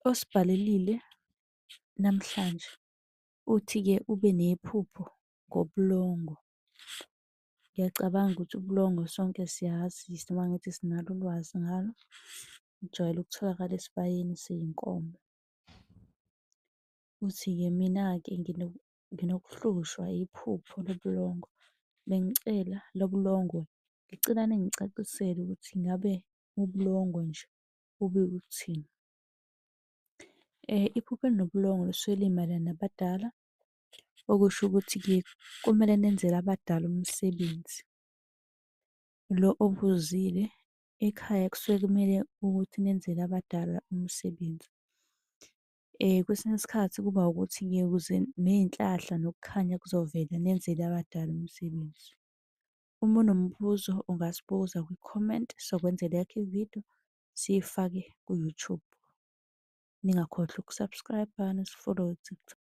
Osibhalelile namhlanje uthi-ke ube nephupho ngobulongo. Ngiyacabanga ukuthi ubulongo sonke siyazi noma ngithi sinalo ulwazi ngalo, bujwayele ukutholakala esibayeni sey'nkomo. Uthi-ke mina-ke nginokuhlushwa iphupho lobulongo, bengicela lobulongwe, ngicela ningicacisele ukuthi ngabe ubulongwe nje bubuye ukuthini. Iphupho elinobulongwe lisuke limayelana nabadala, okusho ukuthi-ke kumele nenzele abadala umsebenzi. Lo obuzile ekhaya kusuke kumele ukuthi nenzele abadala umsebenzi. Kwesinye isikhathi kuba ukuthi-ke ukuze ney'nhlahla nokukhanya kuzovela nenzele abadala umsebenzi. Uma unombuzo ungasibuza kwi-comment, sokwenzela eyakho ividiyo siyifake ku-YouTube. Ningakhohlwa uku-subscribe-a nisi-follow-e ku-TikTok.